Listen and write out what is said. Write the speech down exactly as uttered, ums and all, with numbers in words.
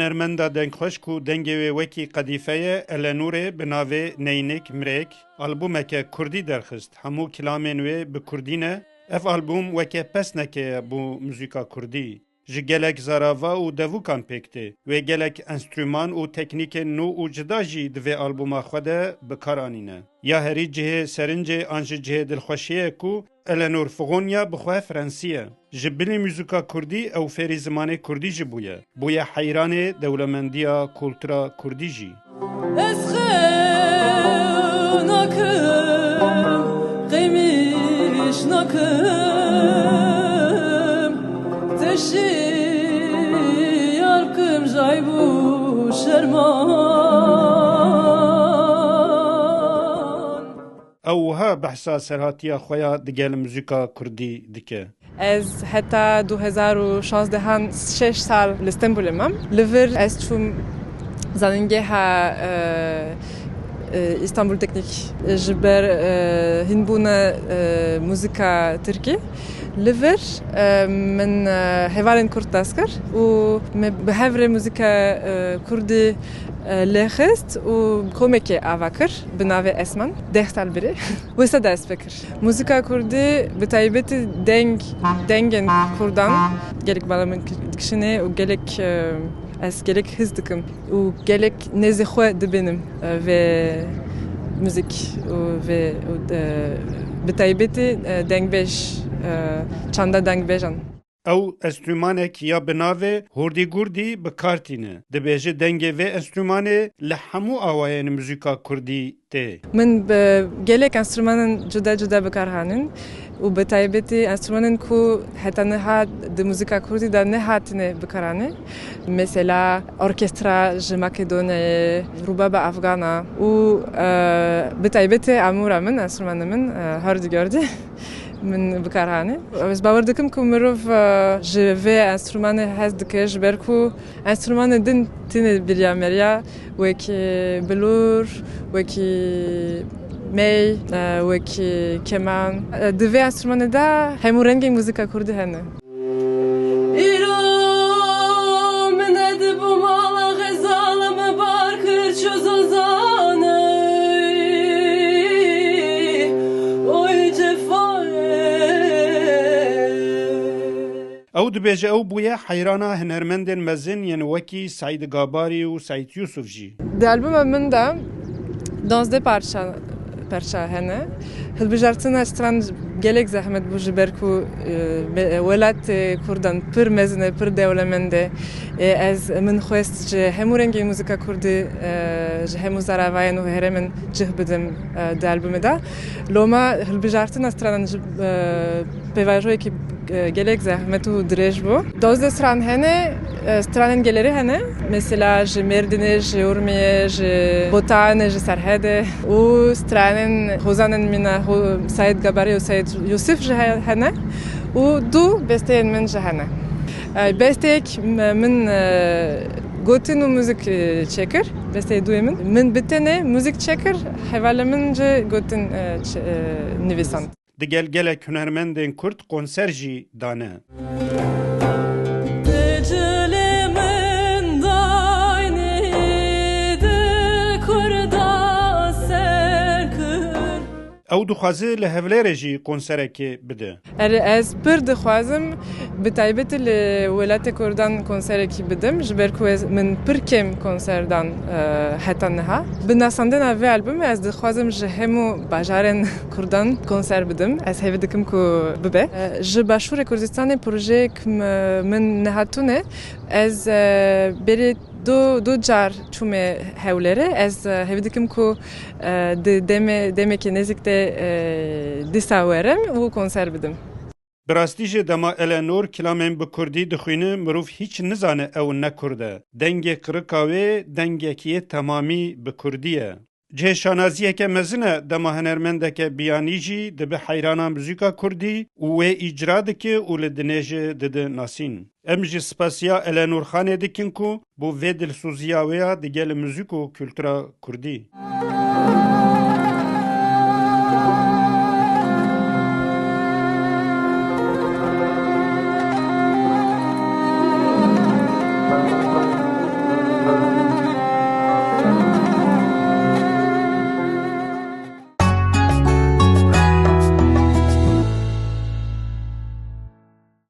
Hunermenda dengxweş ku dengê wê wekî qedîfe ye, Elenûrê bi navê Neynik Mirêk albûmeke kurdî derxist. Hemû kilamên wê bi kurdî ne. Ev albûm weke pesneke ye bo muzîka kurdî. Ji gelek zarava û devûkan pêk tê. Wê gelek enstrûman û teknîkên nû û cida jî di vê albûma xwe de bi kar anîne. Ya herî cihê serincê an ji cihê dilxweşiyê ye ku Elenor Figonya bi xwe Frensî ye. Ji bilî muzîka kurdî ew fêrî zimanê kurdî jî bûye. Bûye heyranê dewlemendiya kultura kurdî jî. Ez xew nakim, qîmîş nakim, teşî yar kim jayb û şerman. Ew wiha behsa serhatiya xwe ya digel muzîka kurdî dike. Ez heta du hezar û şazdehan şeş sal li Stenbolê mam. Li vir ez çûm zanîngeha, e, e, Îstanbul Teknîk ji ber, e, hînbûna, e, muzîka tirkî. Li vir, e, min, e, hevalên kurd dest kir û me bi hev re muzîka, e, kurdî, e, lê xist û komekê ava kir bi navê Esman, deh sal berê. Wisa dest pê kir. Muzîka kurdî, bi taybetî deng, dengên kurdan gelek bala min ki-, dikişîne û gelek, e, ez gelek his dikim û gelek nêzî xwe dibînim, e, vê muzîk û vê, û, e, bi taybetî, e, dengbêj, e, çanda dengbêjan. Ew enstrûmanek ya bi navê hurdî gurdî bi kar tîne. Dibêje dengê vê enstrûmanê li hemû awayên muzîka kurdî tê. Min bi gelek enstrûmanên cuda cuda bi kar hanin û bi taybetî enstrûmanên ku heta niha di muzîka kurdî de nehatine bi kar anîn. Mesela orkestra ji Makedonyayê, rûbaba afgana û, e, bi taybetî amûra min, enstrûmanê min, e, hurdî gurdî. Min bi kar hanî. Ez bawer dikim ku mirov, e, ji vê enstrûmanê hez dike, ji ber ku enstrûmanê din tîne biriya me re ya, wekî bilûr, wekî mey, e, wekî keman. E, di vê enstrûmanê de hemû rengên muzîka kurdî hene. Îro min nedibû mala xezal, min bar kir çû zozanê. Oy cefayê. Ew dibêje, ew bûye heyrana hunermendên mezin yên wekî Seîd Gabarî û Seîd Yûsif jî. Di albuma min de duwazdeh parça, parça hene. Hilbijartina stran gelek zehmet bû, ji ber ku, e, me-, welatê Kurdan pir mezin e, pir dewlemend e. E, ez, min xwest ji hemû rengên muzîka kurdî, e, ji hemû zaravayên û herêmên cih bidim, e, di albumê de. Loma hilbijartina stranan ji, e, pêvajoyekî, e, gelek zehmet û dirêj bû. Duwazdeh stran hene, e, stranên gelerî hene. Mesela ji Mêrdînê, ji Urmiyê, ji Botanê, ji Serhedê û stranên hozanên mîna, ho-, Seîd Gabarî û Seîd Yûsif jî he-, hene û du besteyên min jî hene. E, besteyek m-, min, e, gotin û muzîk, e, çêkir. Besteyê duyê min. Min bi tenê muzîk çêkir, hevalê min jî gotin, e, çe-, e, nivîsand. Digel gelek hunermendên kurd konser jî dane. Tecilê min daynî di kurda ser kir. Ew dixwaze li Hewlêrê jî konserekê bide. Erê, ez pir dixwazim, bi taybetî li welatê Kurdan konserekî bidim, ji ber ku ez, min pir kêm konser dan, e, heta niha. Bi nasandina vê albumê ez dixwazim ji hemû bajarên Kurdan konser bidim. Ez hêvî dikim ku bibe. E, ji Başûrê Kurdistanê projeyek m-, min niha tune. Ez, e, berê du, du car çûme Hewlêrê. Ez, e, hêvî dikim ku, e, di demê, demekê nêzîk de, e, dîsa werim û konser bidim. Bi rastî jî dema Elenor kilamên bi kurdî dixwîne, mirov hîç nizane ew ne kurd e. Dengê qirika wê dengekî yê temamî bi kurdî ye. Cihê şanaziyeke mezin e dema hunermendeke biyanî jî dibe heyrana muzîka kurdî û wê îcra dike û li dinê jî dide nasîn. Em jî spasiya Elenor Xanê dikin ku bo vê dilsoziya wê ya digel muzîk û kultura kurdî.